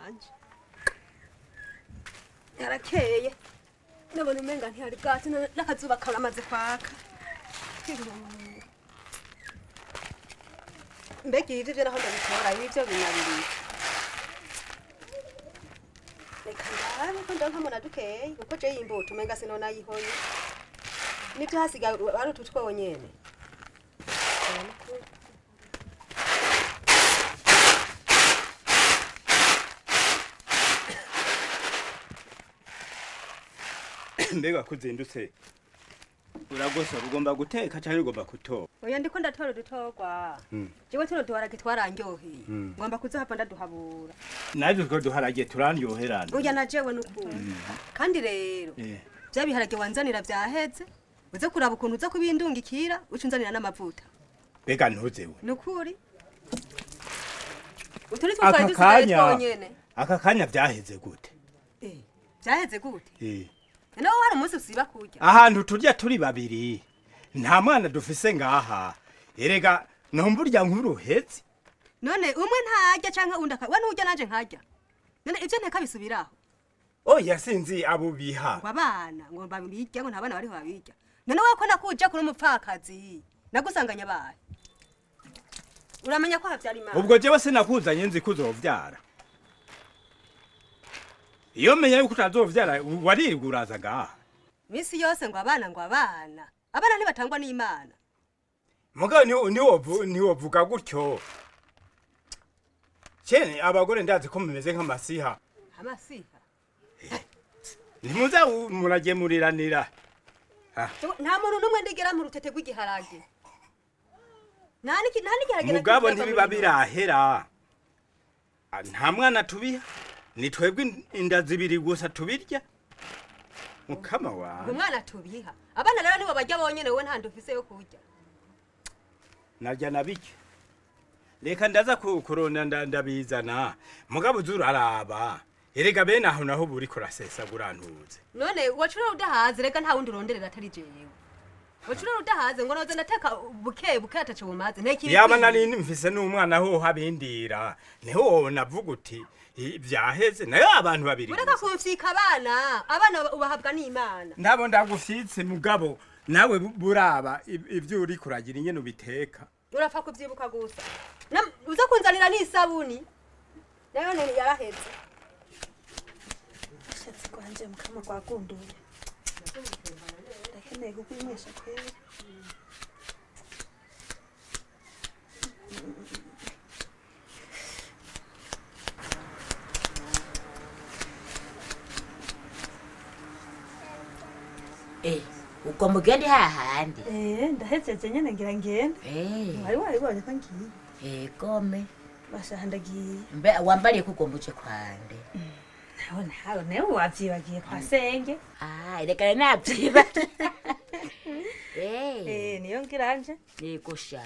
wanje. Yarakeye. Ndabona umenga ntihari bwatsi n'akazuba karamaze kwaka. Mbega ibi byo naho ndabitora, ibi byo binabiri. Reka ndabe ko ndonka dukeye kuko je yimbuto umenga sinonayihonye. Nibyo hasigaye ari utu twonyene. Mbega kuzindutse uragosora ugomba guteka cyangwa ugomba kutoba? Oya, ndiko ndatora udutorwa. Jewe tuno duharage twarandyoheye. Ngomba kuzohava ndaduhabura. Natwe utwo duharage turandyoherana. Oya, na jewe nukuri. Kandi rero vya biharage wanzanira vyaheze, uze kuraba ukuntu uza kubindungikira, uca unzanira n'amavuta. Mbega ntuzewe. Nukuri. Utu nitwo twari dusigaye twonyene. Aka kanya vyaheze gute? Vyaheze gute? Nawe hari umunsi usiba kurya. Ahantu turya turi babiri nta mwana dufise ngaha. Erega numva urya nk'uruhetse. None umwe ntarya canke undi akarya, we nturya nanje nkarya. None ivyo nteka bisubiraho. Oya, sinzi abo biha. Ngo abana ngo babirya, ngo nta bana bariho babirya. None wewe ko nakuja kuri umupfakazi nagusanganya abahe? Uramenya ko havyara Imana. Ubwo jewe sinakuzanye nzi kuzovyara. Iyo menya yuko utazovyara waririrwa uraza ngaha. Misi yose ngo abana ngo abana. Abana ntibatangwa n'Imana. Mugabo ntiwovuga gutyo. Cene abagore ndazi ko mumeze nk'amasiha. Amasiha? Ntimuza muragemuriranira. Nta muntu n'umwe ndigera mu rutete rw'igiharage. Nta n'igiharage. Mugabo ntibiba birahera. Nta mwana tubiha. Ni twebwe inda zibiri gusa tubirya. Mukama wawe. Umwana tubiha. Abana rero nibo barya bonyene, wowe nta ndufise yo kurya. Narya na bike. Reka ndaza kukorona ndabizana. Mugabo uzuraraba. Erega bene aho naho buri kurasesagura ntuze. None wacura udahaze, reka nta wundi uronderera atari jewe. Wacura udahaze ngo noze nateka buke buke ataco bumaze. Nteki. Yaba nari mfise n'umwana ho habindira. Niho navuga uti vyaheze nayo abantu babiri. Ureka kumfyika abana, abana ubahabwa n'Imana. Ndabo ndagufyitse mugabo nawe buraba ivyo uri kuragira ingene ubiteka. Urapfa kuvyibuka gusa. Uza kunzanira n'isabuni. Nayo none yaraheze. Ashatse kwanje mukama kwakunduye. Ndakeneye kukwinywesha kwera. Ubwo mugende hahandi. Ndahejeje nyene ngira ngende. Wari waribonye ko ngiye. Gome. Bashaha ndagiye. Mbe wambariye ko ugomba uje kwande. Nawe nawe wavyibagiye kwa senge. Reka navyibagiye. Niyo ngiranje. Yego sha.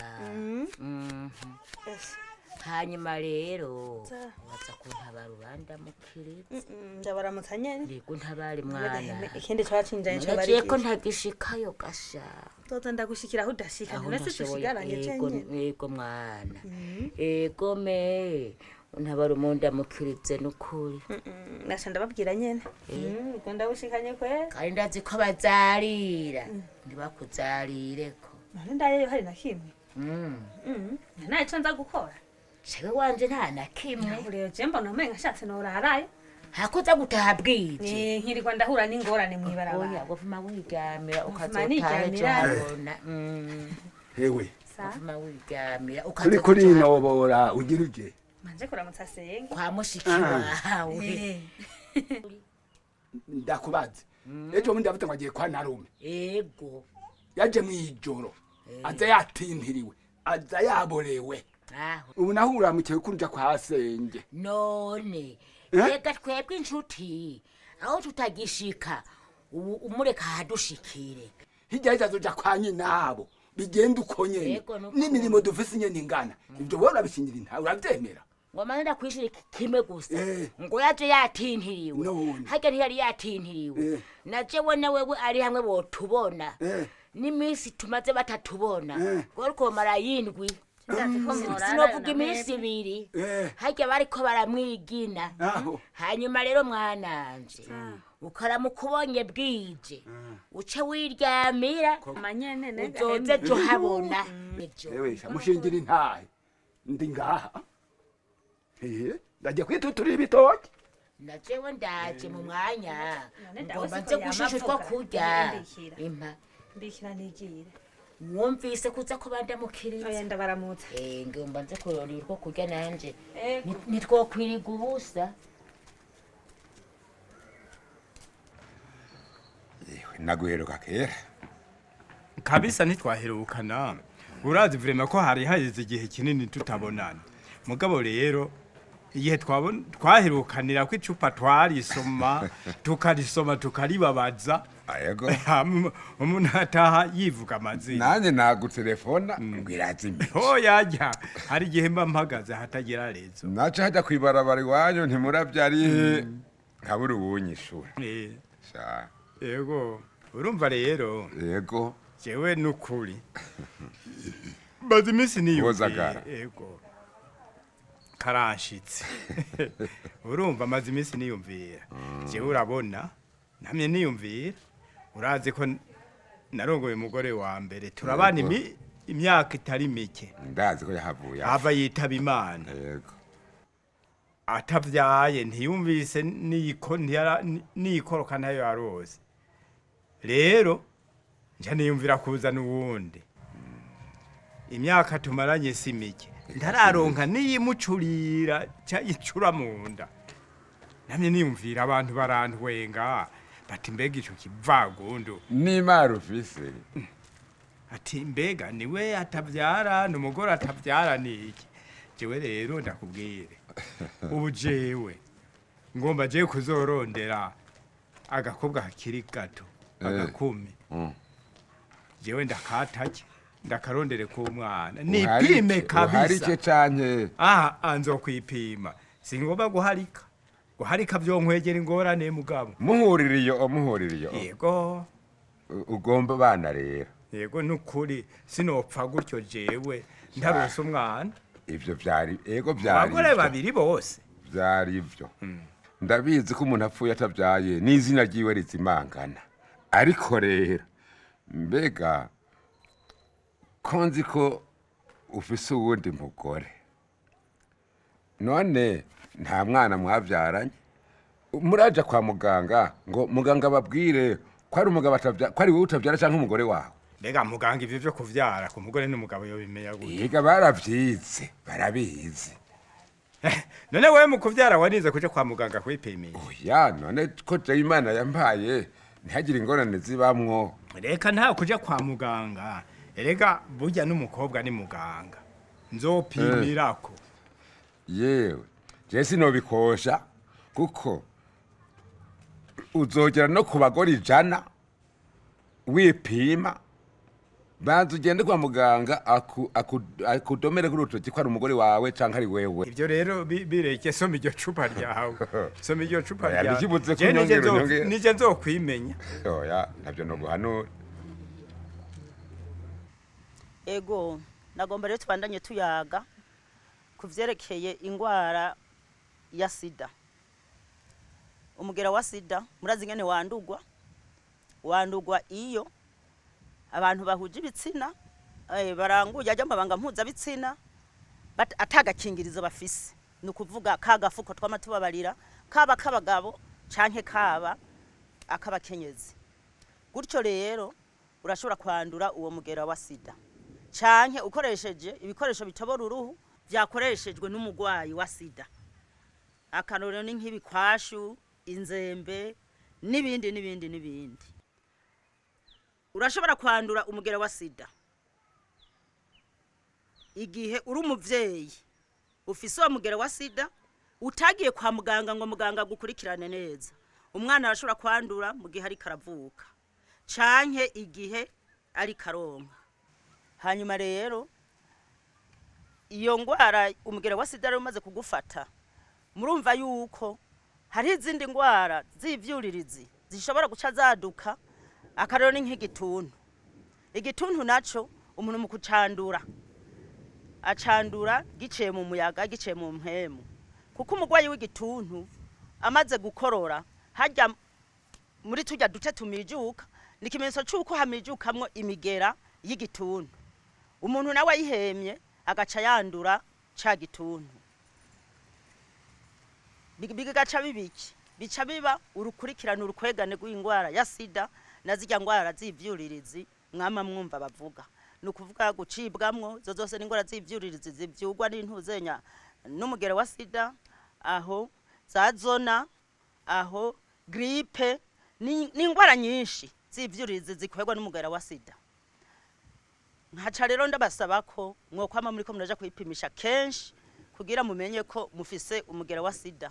Hanyuma rero waza kuntabara urandamukiriza. Ndabaramutsa nyene. Yego ntabare mwana. Ikindi cwacinjaye cyo bari. Ko ntagishikayo gasha. Nzoza ndagushikira aho udashika none se tushigaranye cenye. Yego mwana. Yego me. Untabara umundamukirize nukuri. Nasha ndababwira nyene. Ubwo ndabushikanye kwe. Kandi ndazi ko bazarira. Ntibakuzalireko. None ndayeyo hari na kimwe. Nta ico nza gukora. Jewe wanje nta na kimwe. Rero je mbona umenga nshatse norarayo. Hakuza gutaha bwije. Nkirirwa ndahura n'ingorane mw'ibarabara. Oya, guvuma wiryamira ukazotaha ejo habona. Hewe. Guvuma wiryamira ukazotaha. Kuri inobora ugira uje. Manje kuramutsa senge. Kwa mushiki wawe. Ndakubaze. Ejo bundi ndavuga ngo agiye kwa Narume. Yego. Yaje mwijoro. Aza yatintiriwe. Aza yaborewe. Ubu naho uramukiye kunja kwa senge. None reka twebwe inshuti aho tutagishika umureka hadushikire. Hirya azoja kwa nyinabo bigenda uko nyene n'imirimo dufise nyene ingana. Ibyo wowe urabishingira inta uravyemera. Ngo manda kwishira kimwe gusa ngo yaje yatintiriwe. Harya ntiyari yatintiriwe. Na jewe na wewe ari hamwe botubona. N'imisi tumaze batatubona. Ngo ariko mara yindwi. Sinovuga iminsi ibiri harya bariko baramwigina. Hanyuma rero mwananje ukaramuka ubonye bwije uce wiryamira uzoze ejo habona. Ewe mushingira intahe ndi ngaha ndajya kwituturira ibitoki. Najewe ndaje mu mwanya ngomba nze gushisha utwo kurya. Impa mbikira nigire. Wumvise kuza ko bandamukiriza. Oya ndabaramutsa. Ngomba nze kurondera utwo kurya nanje nitwokwiriga ubusa. Naguheruka kera kabisa ntitwaherukana. Urazi vraiment ko hari haheze igihe kinini tutabonana. Mugabo rero igihe twaherukanira ko icupa twarisoma tukarisoma tukaribabaza. Yego. Umuntu ataha yivuga amazina. Nanjye nagutelefona ngwirazimye. Oya hari igihe mba mpagaze hatagira rezo. Naca hajya kwibarabara iwanyu ntimurabyarihe nkabura uwunyishura. Yego urumva rero. Yego. Jewe nukuri maze iminsi niyumvira. Yego karanshitse. Urumva maze iminsi niyumvira. Jewe urabona namye niyumvira. Urazi ko narongoye umugore wa mbere turabana imyaka itari mike. Ndazi ko yahavuye ava yitaba Imana. Yego. Atavyaye ntiyumvise niyikoroka ntayo yarose. Rero nja niyumvira kuzana uwundi. Imyaka tumaranye si mike ntararonka niyimucurira icura mu nda. Namye niyumvira abantu barantwenga bati mbega ico kivagundu n'imari ufise. Ati mbega niwe atavyara n'umugore atavyara niki. Jewe rero ndakubwire ubu jewe ngomba je kuzorondera agakobwa kakiri gato agakumi. Jewe ndakatake ndakarondere ku mwana nipime kabisa. Uharike canke? Aha nzokwipima singomba guharika. Guharika vyonkwegera ingorane mugabo. Muhuririyo muhuririyo. Yego. Ugomba bana rero. Yego nukuri sinopfa gutyo jewe ntarose umwana. Ivyo vyari ego vyari. Abagore babiri bose. Vyari ivyo. Ndabizi ko umuntu apfuye atavyaye n'izina ryiwe rizimangana. Ariko rero mbega ko nzi ko ufise uwundi mugore none nta mwana mwavyaranye muraja kwa muganga ngo muganga babwire ko ari umugabo atavyara ko ari wowe utavyara canke umugore wawe? Mbega muganga ivyo vyo kuvyara ku mugore n'umugabo yobimenya gute? Yega baravyize barabizi. None wewe mu kuvyara warize kuja kwa muganga kwipimisha? Oya none ko je Imana yampaye ntihagire ingorane zibamwo. Reka nta kuja kwa muganga. Erega burya n'umukobwa ni muganga nzopimirako. Yewe je sinobikosha kuko uzogera no ku bagore 100 wipima. Banza ugende kwa muganga akudomere kuri urutoki ko ari umugore wawe canke ari wewe. Ivyo rero bireke soma iryo cupa ryawe. Soma iryo cupa ryawe. Nije nzokwimenya. Oya ntabyo no guhanura. Ego nagomba rero tubandanye tuyaga kuvyerekeye ingwara ya sida. Umugera wa sida murazi ngene wandugwa. Wandugwa iyo abantu bahuje ibitsina baranguye ajya mabanga mpuza bitsina atagakingirizo bafise. Nukuvuga kagafuko twamatubabarira kaba kabagabo canke kaba akabakenyezi. Gutyo rero urashobora kwandura uwo mugera wa sida canke ukoresheje ibikoresho bitobora uruhu byakoreshejwe n'umugwayi wa sida. Akarorero ni nk'ibikwashu, inzembe n'ibindi n'ibindi n'ibindi. Urashobora kwandura umugera wa sida igihe uri umuvyeyi ufise uwo mugera wa sida utagiye kwa muganga ngo muganga agukurikirane neza. Umwana arashobora kwandura mu gihe ariko aravuka canke igihe ariko aronka. Hanyuma rero iyo ngwara umugera wa sida rero umaze kugufata murumva yuko hari izindi ngwara z'ivyuririzi zishobora guca zaduka. Akarero ni nk'igituntu. Igituntu naco umuntu mu kucandura Acandura giciye mu muyaga, giciye mu mpemu, kuko umurwayi w'igituntu amaze gukorora, hajya muri tujya duce tumijuka, ni ikimenyetso cy'uko hamijukamwo imigera y'igituntu. Umuntu nawe ayihemye agaca yandura ca gituntu. Bigaca bibiki, bica biba urukurikirane, urukwegane rw'indwara ya sida na zirya ndwara z'ivyuririzi mwama mwumva bavuga, ni ukuvuga gucibwamwo. Zo zose n'indwara z'ivyuririzi zivyugwa n'intuzenya n'umugero wa sida, aho za zona, aho gripe, ni indwara nyinshi z'ivyuririzi zikwegwa n'umugera wa sida. Nkaca rero ndabasaba ko mwokwama muriko muraja kwipimisha kenshi kugira mumenye ko mufise umugera wa sida.